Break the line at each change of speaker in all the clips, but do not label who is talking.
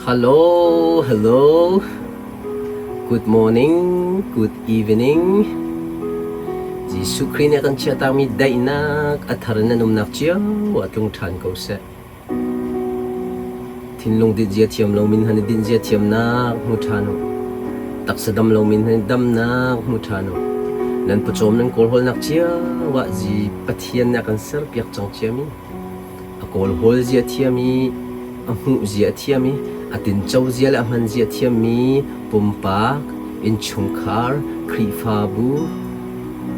Hello, hello. Good morning, good evening. Jesuh Khrih nih a kan chiahtakmi daihnak a thar in nan umnak cio ah tlung ṭhan ko seh. Thinlung dinzia thiam lomi hna nih dinzia thiamnak hmu ṭhan u. Taksa dam lomi hna nih damnak hmu ṭhan u. Nan pawcawm nan kawlhawlnak cio ah Pathian nih a kan serpiak cang ciami a kawlhawl zia thiam i a hmuh zia a thiam i a tinco zia le a hman zia a thiammi pumpak, innchungkhar, Khrihfabu,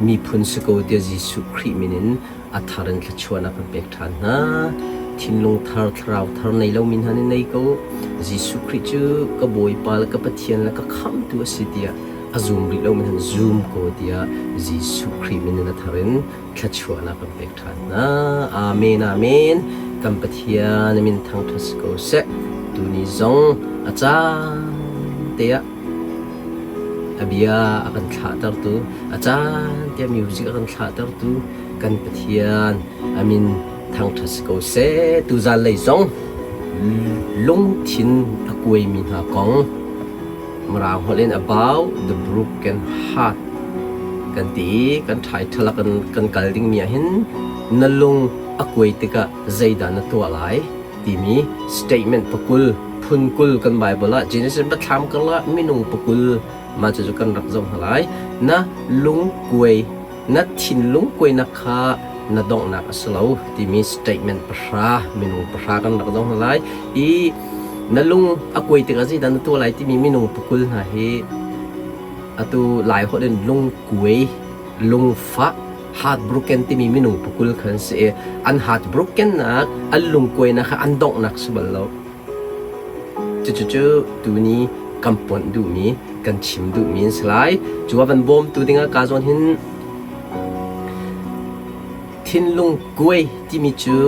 miphun si ko tiah Jesuh Khrih min in a thar in thluachuahnak kan pek ṭhan hna. Thinlung thar, thlarau thar nei lomi hna nih nei ko. Jesuh Khrih cu ka Bawipa le ka Pathian le ka Khamhtu a si tiah a zum rih lomi hna nih zum ko tiah Jesuh Khrih min in a thar in thluachuahnak kan pek ṭhan hna. Amen, amen. Kan Pathian min thangṭhat si ko seh. Tuni zong a caan te ah a bia a kan thlahtertu, a caan te ah music a kan thlahtertu kan Pathian a min thangṭhat si ko seh. Tuzan lei zong lungthin a kuaimi hna kong Mirang holh in about the broken heart kan ti i kan title ah kan kal dingmi ah hin na lung a kuai tikah zeidah na tuah lai timi statement pakul phun 20 kan Bible ah Genesis biathlam karlak minung pakul mah cucu kan rak zoh hna lai. Na lung kuai na thinlung kuainak kha na donghnak a si lo timi statement pahra minung pahra kan rak zoh hna lai i na lung a kuai tikah zeidah na tuah lai timi minung pakul hna hi atu lai holh in lungkuai lungfah heartbroken timi minung pakul khan si i an heartbroken nak an lungkuainak kha an donghnak si bal lo. Cucucu tuni kan ponh duhmi kan chim duhmi an si lai. Cu a van bawmtu dingah ka zawn hin thinlung kuai timi cu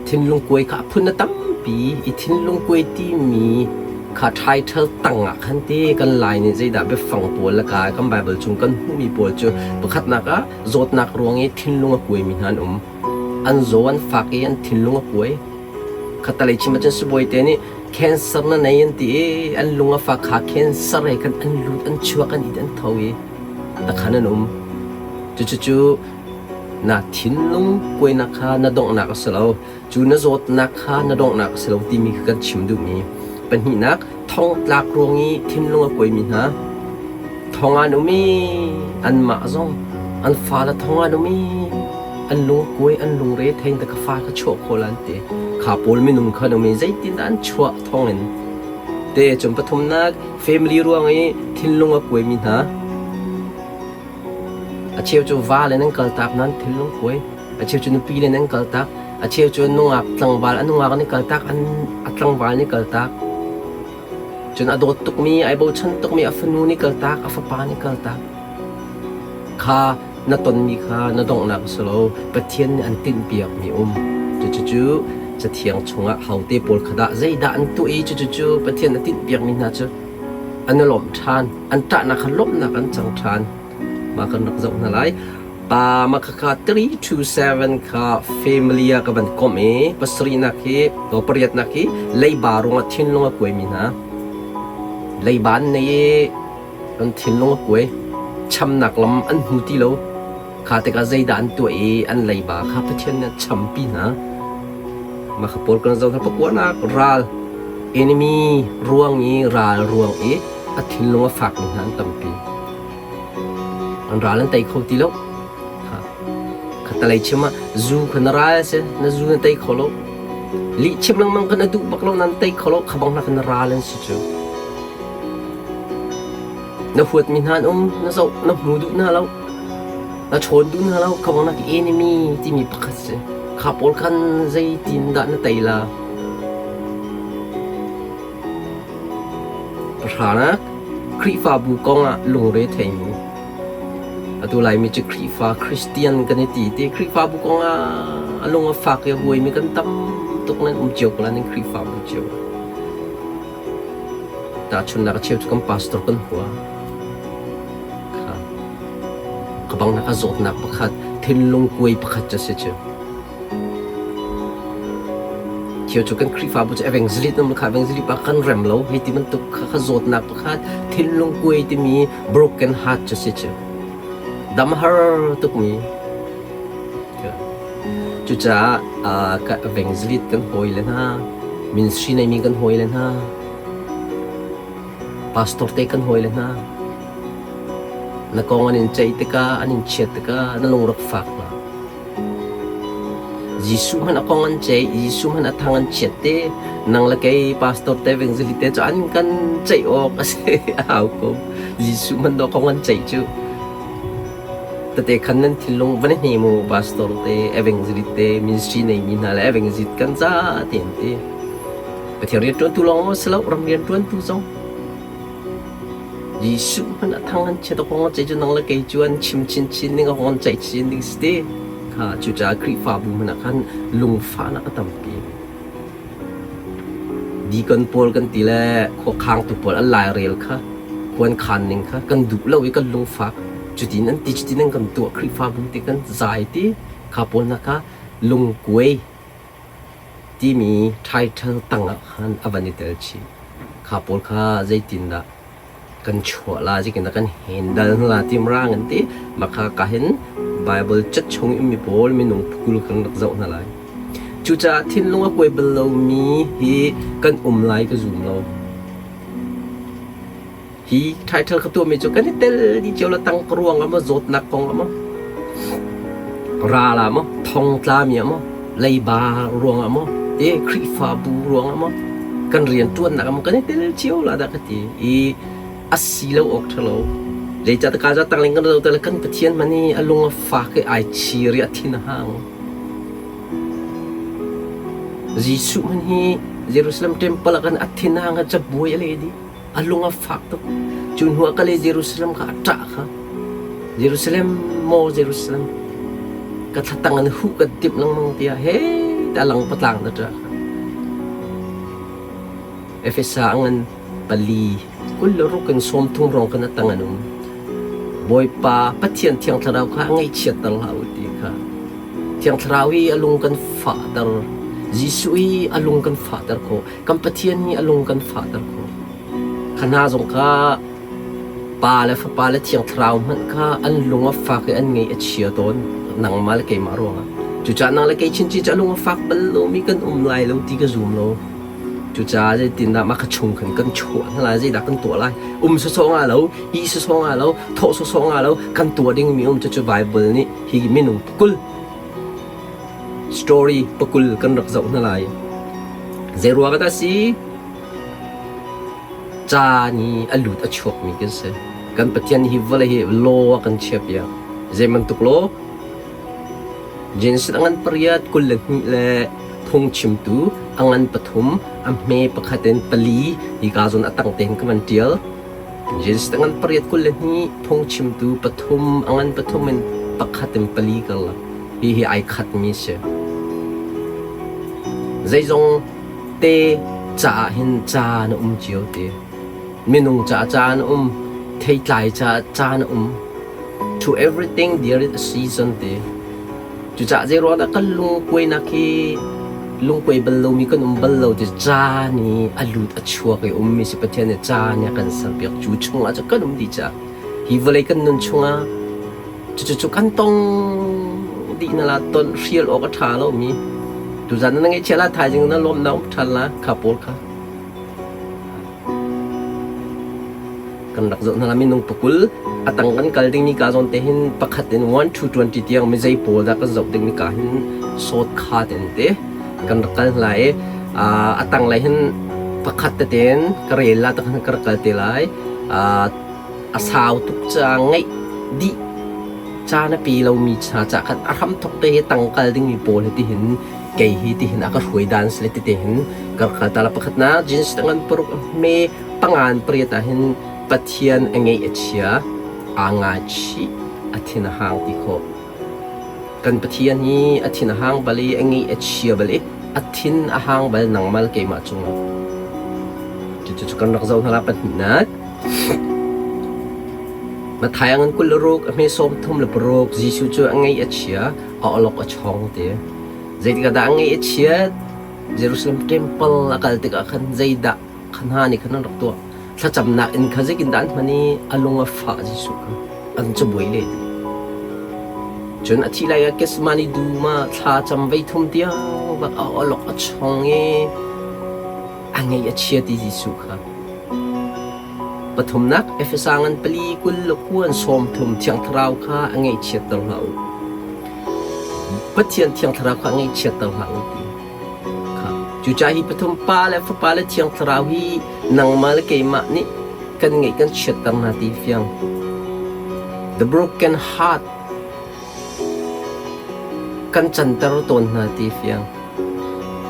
thinlung kuai kha a phun a tampi i thinlung kuai timi kha title tangah khan te kan Lai nih zeidah biafang pawl le ka kan Bible chung kan hmuhmi pawl cu pakhatnak ah zawtnak ruang i thinlung a kuaimi hna an um. An zaw an fak i an thinlung a kuai. Khattalei chim ahcun sibawi te nih cancer na nei an ti i an lung a fak kha cancer he khan an lut an chuak an it an tho i takhan an um. Cucucu na thinlung kuainak kha na donghnak a si lo. Cu na zawtnak kha na donghnak a si lo timi kha kan chim duhmi. Pahnihnak, thongtlak ruang i thinlung a kuaimi hna. Thong an um i anmah zong an fale thong an um i an lung a kuai an lungre thein ta ka fa ka chuah khawh la an ti. Kha pawl minung kha an um i zeitindah an chuah thong in te cun pathumnak family ruang i thinlung a kuaimi hna. A cheu cu va le nan kaltak nan thinlung kuai. A cheu cu nupi le nan kaltak. A cheu cu nungak tlangval a nungak an i kaltak an a tlangval nih kaltak. Cun a dawt tukmi, ai bochan tukmi a fanu nih kaltak, a fapa nih kaltak. Kha na tonmi kha na donghnak a si lo. Pathian nih an tinhpiakmi um. Cucucu Cathiang chungah hote pawl kha dah zeidah an tuah i cucucu Pathian a tinhpiakmi hna cu an i lawmh ṭhan. An ṭahnak kha lawmhnak an cang ṭhan. Mah kan rak zoh hna lai. Pa mah khakha 327 kha family ah ka van komh i pasarihnak hi pariatnak hi leiba ruangah thinlung a kuaimi hna. Leiba an nei i an thinlung a kuai. Chamnak lam an hmu ti lo. Kha tikah zeidah an tuah i an leiba kha Pathian nih a champi hna. Mah kha pawl kan zoh hna pakuanak ral enemy ruang i ral ruang i a thinlung a fakmi hna an tampi. An ral an tei kho ti lo. Khattalei chim ah zu kha na ral a si, na zu na tei kho lo. Lih chim lengmang kha na duh bak lo, nan tei kho lo, kha bang hna kha na ral an si cu. Na huatmi hna an um, na zoh, na hmu duh hna lo, na chawn duh hna lo, kha bang nak enemy timi pakhat si. Kha pawl khan zeitin dah na tei la? Pahranak, Khrihfabu kong ah lungre theimi. Atu Laimi cu Khrihfa Christian kan i ti ti Khrihfabu kong ah a lung a fak i a buaimi kan tam tuk nan um cio ko la ning Khrihfabu cio. Tahchunhnak a cheu cu kan pastor kan hua. Kha ka bang nak a zawtnak pakhat thinlung kuai pakhat cu si cu. Cheu cu kan Khrihfabu cu evangelist nam kha evangelist pa kan rem lo hei ti bantuk kha kha zawtnak pakhat thinlung kuai timi broken heart cu si cu. Dam har tukmi. Cucaah ka evangelist kan hawi le hna, ministry neimi kan hawi le hna, pastor te kan hawi le hna, na kong an in ceih tikah, an in chiat tikah na lung rak fak hlah. Jesuh hmanh a kong an ceih, Jesuh hmanh a thang an chiat te, nang le kei pastor te evangelist te cu an kan ceih awk a si a hau ko. Jesuh hmanh dawh kong an ceih cu. Tete khan nan thinlung van i hne mu pastor te, evangelist te, ministry neimi hna le evangelist kan za te an ti. Pathian rianṭuantu lawng maw si lo, ram rianṭuantu zong. Jesuh hmanh a thang an chiat a kong a ceih cu nang le kei cu an chim chinchin ning a kong an ceih chin ding si ti. Kha cucaah Khrihfabu hmanh ah khan lungfahnak a tampi. Deacon pawl kan ti le khuakhangtu pawl an lairel kha khuan khan ning kha kan duh lo i kan lungfak. Cutin an ti cutin an kan tuah Khrihfabu ti kan zai ti kha pawl hna kha lungkuai timi title tangah khan a van i tel chih. Kha pawl kha zeitindah kan chuah la, zeitindah kan handle hna la ti mrang an ti. Mah kha ka hin Bible cat chung i mi pawl minung phukul kan rak zoh hna lai. Cucaah thinlung a kuai bal lomi hi kan um lai ka zum lo. Hi title ka tuahmi cu kan i tel dih cio la tang ka ruang ah maw zawtnak kong ah maw ral ah maw thongtlami ah maw leiba ruang ah maw te Khrihfabu ruang ah maw kan rianṭuannak ah maw kan i tel cio la dah ka ti i a si lo awk ṭhalo zeicah ka za tangling kan zo kan Pathian hmanh hi a lung a fak i ai chir i a thin a hang Jesuh hmanh hi Jerusalem temple ah kan a thin a hang a cabuai a le dih A lung a fak tuk. Cu hnu ah kal i Jerusalem kha a ṭah kha. Jerusalem, maw Jerusalem, ka thlatang in huh kan timh lengmang tiah he ti a lang patlang na ṭah kha. Efesa a ngan pali 26 in 30 rong kan a tang an um. Bawipa Pathian Thiang Thlarau kha a ngaihchiatter hlah u ti kha. Thiang Thlarau i a lung kan fahter. Jesuh i a lung kan fahter khawh. Kan Pathian hi a lung kan fahter khawh. Kha hna zong kha Pa le Fapa le Thiang Thlarau hmanh kha an lung a fak i an ngaih a chia tawn nangmah le keimah ruangah. Cucaah nang le kei chinchin cu a lung a fak bal lomi kan um lai lo ti ka zum lo. Cucaah zeitindah mah kha chung khan kan chuah hna lai, zeidah kan tuah lai? Um sawsawh nga lo, ih sawsawh nga lo, thawh sawsawh nga lo, kan tuah dingmi um cucu Bible nih hi minung 20 Story pakul kan rak zoh hna lai. Zeiruang ah dah si? Ca nih a lut a chuakmi kan si. Kan Pathian hi vawlei hi law a kan chiahpiak. Zei bantuk law? Genesis a ngan pariat 22 le phungchimtu a ngan pathum a hme pakhat in pali hika zawn a tang tein ka van ṭial. Genesis a ngan pariat 22 phungchimtu pathum a ngan pathum in pakhat in pali karlak. Hihi ai khatmi si. Zeizong te caah hin caan a um cio ti. Minung caah caan a um, theitlai caah caan a um. To everything there is a season ti. Cucaah zeiruang dah kan lungkuainak hi lungkuai bal lomi kan um bal lo ti caan i a lut a chuak i ummi si Pathian nih caan i a kan serpiak cu chungah cu kan um dih caah hi vawlei kan nun chungah Cucu kan tong dih na la ton hrial awk a ṭha lomi. Tuzan na ngaihchia la thaizing na lawm na um ṭhan la kha pawl kha. Kan rak zoh hna la minung pakul a tang kan kal dingmi ka zawn te hin pakhat in 1 to 20 tiang mi zei pawl dah kan zoh dingmi ka hin sawt kha ten te kan rak kal hna i a tang lei hin pakhat teten ka rel la tak ka rak kal te lai. A sau tuk caah ngeih dih caan a pe lomi hna caah khan a hramthawk te hi tangkal dingmi pawl hi tihin kei hi tihin a ka hruai dan si le tete hin ka rak kal ta la. Pakhatnak jeans ngan paruk a hme pangan pariat ah hin Pathian a ngeih a chia aa ngaichih a thin a hang ti khawh. Kan Pathian hi a thin a hang bal i a ngeih a chia bal i a thin a hang bal nangmah le keimah cungah. Cucu kan rak zoh hna la pahnihnak. Matthai a ngan 26 a hme 36 Jesuh cu a ngeih a chia a awlok a chong ti. Zeitikah dah a ngeih a chiat? Jerusalem temple a kal tikah khan zeidah kha hna nih khan an rak tuah. Thlacamnak inn kha zeitindah an hman i a lung a fah Jesuh kha an cabuai le Cun a thih lai ah Gethsemane dum ah thla cam vei thum tiang bak a awlok a chong i a ngaih a chia ti Jesuh kha. Pathumnak, Efesa ngan pali 20 le kuan 30 Thiang Thlarau kha a ngaihchiatter hlah u. Pathian Thiang Thlarau kha a ngaihchiatter hlah u ti. Kha. Cucaah hi pathum Pa le Fapa le Thiang Thlarau hi nangmah le keimah nih kan ngeih kan chiatter hna ti fiang. The broken heart kan canter tawn hna ti fiang.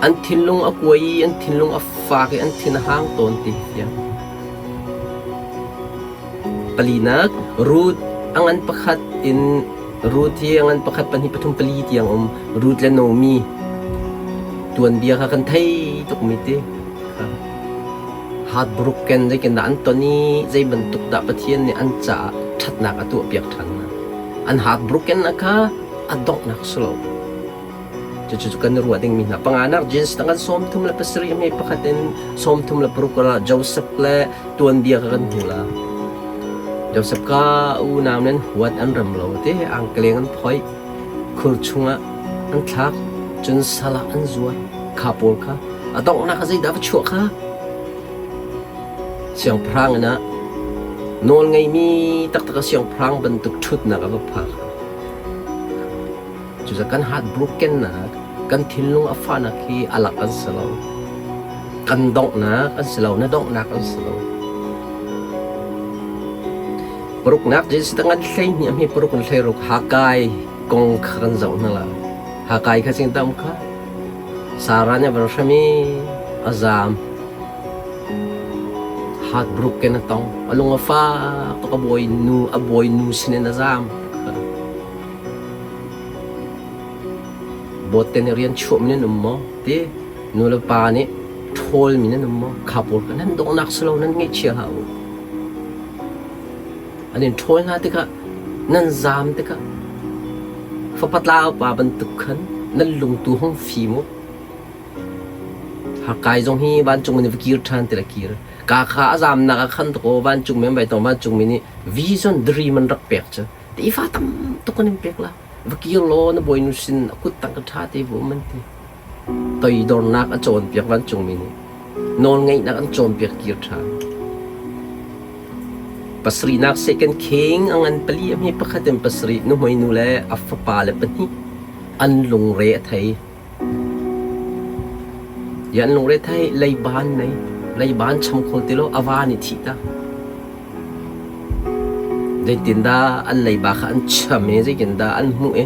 An thinlung a kuai i an thinlung a fak i an thin a hang tawn ti fiang. Palinak, Ruth a ngan pakhat in Ruth hi a ngan pakhat pahnih pathum pali tiang um. Ruth le Naomi tuanbia kha kan thei tukmi ti. Heartbroken zeitindah an ton i zei bantuk dah Pathian nih an caah ṭhatnak a tuahpiak ṭhan hna. An heartbroken kha a donghnak si lo. Cucu kan i ruah dingmi hna. Panganak Genesis kan 37 hme pakhat in 36 ah Joseph le tuanbia kha kan hmu la. Joseph ka unau nan huat an rem lo te angkeleng an phoih khur chungah an thlak cun sal ah an zuar kha pawl kha a donghnak ah zeidah va chuah kha siangpahrang in ah nawl ngeimi taktak a siangpahrang bantuk ṭhutnak a va phak. Cucaah kan heartbrokennak, kan thinlung a fahnak hi a lak an si lo. Kan donghnak an si lo, na donghnak an si lo. Paruknak Jesuh tang an 12 a hme paruk in 16 Hakai kong kha kan zoh hna la. Hakai kha sing tam kha Sarah nih a van hram i a zaam. Heartbroken a tong. A lung a fak tuk a bawi nu a bawi nu sinin a zaam. Bawtte nih rian chuahmi nan um maw? Ti nu le pa nih ṭhawlmi nan um maw? Kha pawl kha nan donghnak si lo nan ngaihchia hlah u. An in ṭhawl hna tikah nan zaam tikah fapa tlau pa bantuk khan nan lungtu hung fim u. Hakai zong hi vancung in va kir ṭhan ti le kir. Ka kha a zaamnak ah khan tuk aw vancung men bai tong vancungmi nih vision dream an rak pek cu. Tefa tam tuk an in pek la. Va kir law na bawinu sin a kut tang ka ṭha te bu an ti. Toidornak a cawnpiak vancungmi nih. Nawlngeihnak an cawnpiak kir ṭhan. Pasarihnak second king a ngan pali a hme pakhat in pasarih nuhmei nu le a fapa le pahnih an lungre a thei. An lungre thei leiban nei leiban cham kho ti lo a va nih thih ta. Zeitindah an leiba kha an cham i zeitindah an hmuh i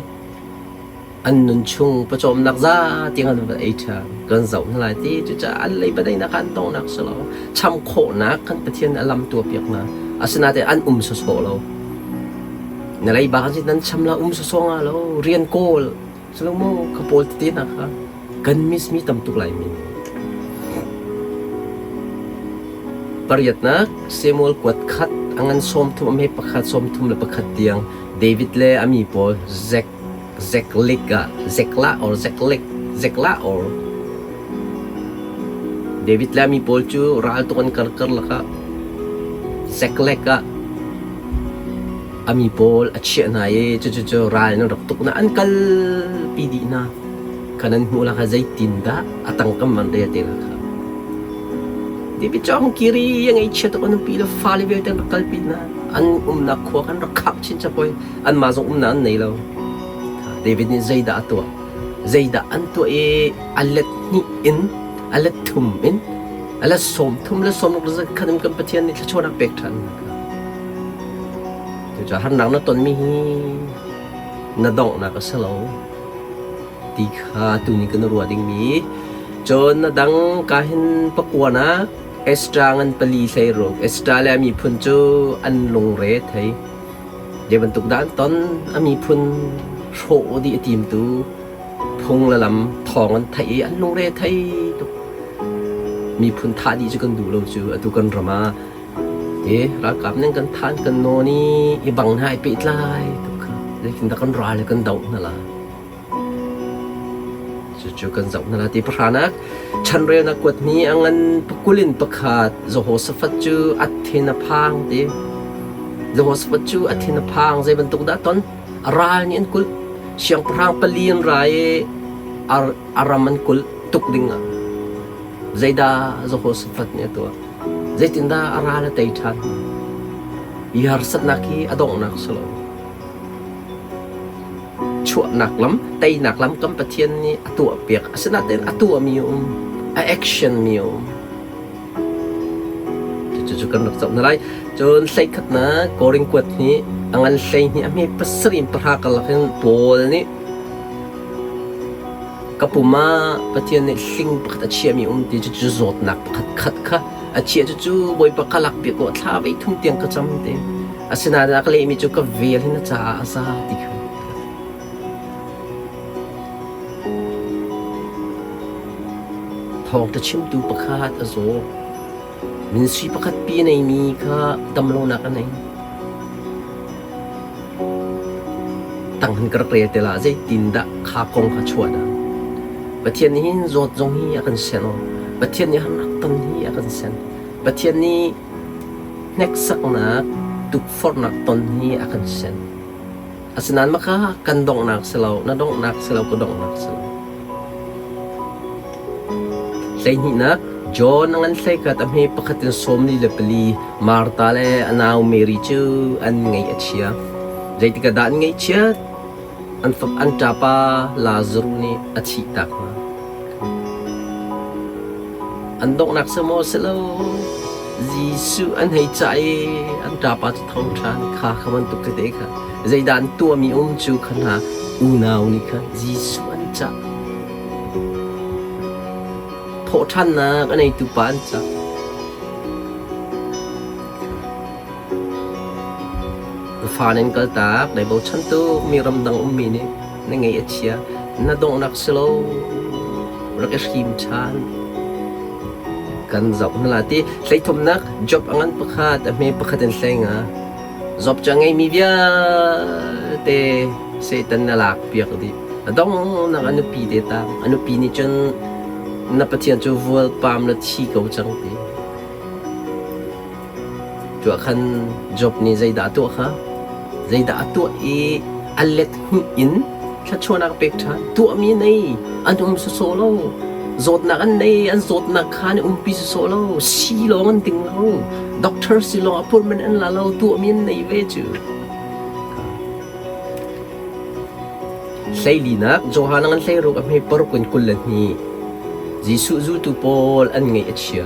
an nun chung pawcawmnak za tiang an va ei ṭhan. Kan zoh hna lai ti cucaah an leiba deinak kha an tongnak si lo. Cham khawhnak kan Pathian nih a lam tuahpiak hna. Asinain an um sawsawh lo. Na leiba kha nan cham la um sawsawh nga lo rian kawl Salomo kha pawl tete hna kha kan miss mi tam tuk lai mi. Pariatnak Samuel kuat khat a ngan 30 a hme pakhat 31 tiang David le a mi pawl Zek Zeklik ah Zeklah or Zeklik Zeklah or David le a mi pawl cu ral tuk an kar karlak ah Zeklek ah A mi pawl a chiah hna i cucu ral nan rak tuk na an kalpi dih hna. Kha nan hmuh la kha zeitindah a tangkam an rel te la kha. David cu a hung kir i a ngaihchia tuk a nupi le fale vialte an rak kalpi hna. An umnak khua khan rak khak chinchin hoi. Anmah zong umnak an nei lo. David nih zeidah a tuah? Zeidah an tuah i a let hnih in, a let thum in, a let sawm thum le sawm ruk khan in kan Pathian nih thluachuahnak pek ṭhan hna kha. Cucaah harnak na tonmi hi na donghnak a si lo ti kha tuni kan ruah dingmi. Cun a dang ka hin pakuanak Ezra ngan pali 16 Ezra le a miphun cu an lungre thei. Zei bantuk dah an ton a miphun hrawh dih a timtu phung le lam thawng an theih i an lungre thei tuk. Miphun thah dih cu kan duh lo cu atu kan ram ah Hi ralkap ning kan than kan nawn i i bang hna i pehtlai tuk kha zeitindah kan ral le kan doh hna la. Cucu kan zoh hna la ti pahranak chanrelnak kuat ni a ngan pakul in pakhat Jehoshaphat cu a thin a phang ti. Jehoshaphat cu a thin a phang zei bantuk dah ton? A ral nih an kulh. Siangpahrang pali an ra i a ram an kulh tuk ding ah. Zeidah Jehoshaphat nih a tuah? Zeitindah a ral a tei ṭhan? Hi harsatnak hi a donghnak si lo. Chuahnak lam, teinak lam kan Pathian nih a tuahpiak. Asinain a tuahmi a um, a action mi a um. Cucu kan rak zoh hna lai. Cun hleikhatnak Korin kuat nih a ngan 12 a hme pasarih in pahra karlak in Paul nih ka pum ah Pathian nih hling pakhat a chiahmi um ti cucu zawtnak pakhat khat kha a chiah cucu Bawipa ka lakpiak ko thla vei thum tiang ka cam te. Asinain a ka lehmi cu ka vel hi na caah a za ti kha. Thawngṭha chimtu pakhat a zaw. Minsui pakhat pi a neimi kha damlonak a nei. Tang hin ka rak rel te la zeitindah kha kong kha chuah dah. Pathian nih hin zawt zong hi a kan sen aw. Pathian nih harnak ton hi a kan sen. Pathian nih hneksaknak, tukforhnak ton hi a kan sen. Asinain maka kan donghnak si lo, na donghnak si lo, ka donghnak si lo. Hleihnihnak, John a ngan hleikhat a hme pakhat in 44 Martha le a nau Mary cu an ngaih a chia. Zeitik ah dah an ngaihchiat? An fap an ṭapa Lazaruh nih a thihtak hna. An donghnak si maw si lo? Jesuh an hei cah i an ṭapa cu tho ṭhan kha kha bantuk tete kha zeidah an tuahmi um cu kha hna unau nih khan Jesuh an cah. Thawhṭhannak a neitu pa an cah. Na fa nan kaltak, dai bochan tuk mi ramdang ummi nih na ngeih a chia, na donghnak si lo, rak i hrim ṭhan. Kan zoh hna la ti hleithumnak job a ngan pakhat a hme pakhat in hlei nga. Job cu a ngeimi vialte Satan na lak piak dih. A donghnak a nupi te tang. A nupi nih cun na Pathian cu vualpam la thi ko cang ti. Tuah khan Job nih zeidah a tuah kha? Zeidah a tuah i a let hnih in thluachuahnak a pek ṭhan? Tuahmi a nei, an um sawsawh lo. Zawtnak an nei, an zawtnak kha an umpi sawsawh lo. Sii lawng an ding lo. Doctor si lawng appointment an la lo. Tuahmi an nei ve cu. Hleilinak Johan a ngan hleiruk a hme paruk in 22. Jesuh zultu pawl an ngaih a chia.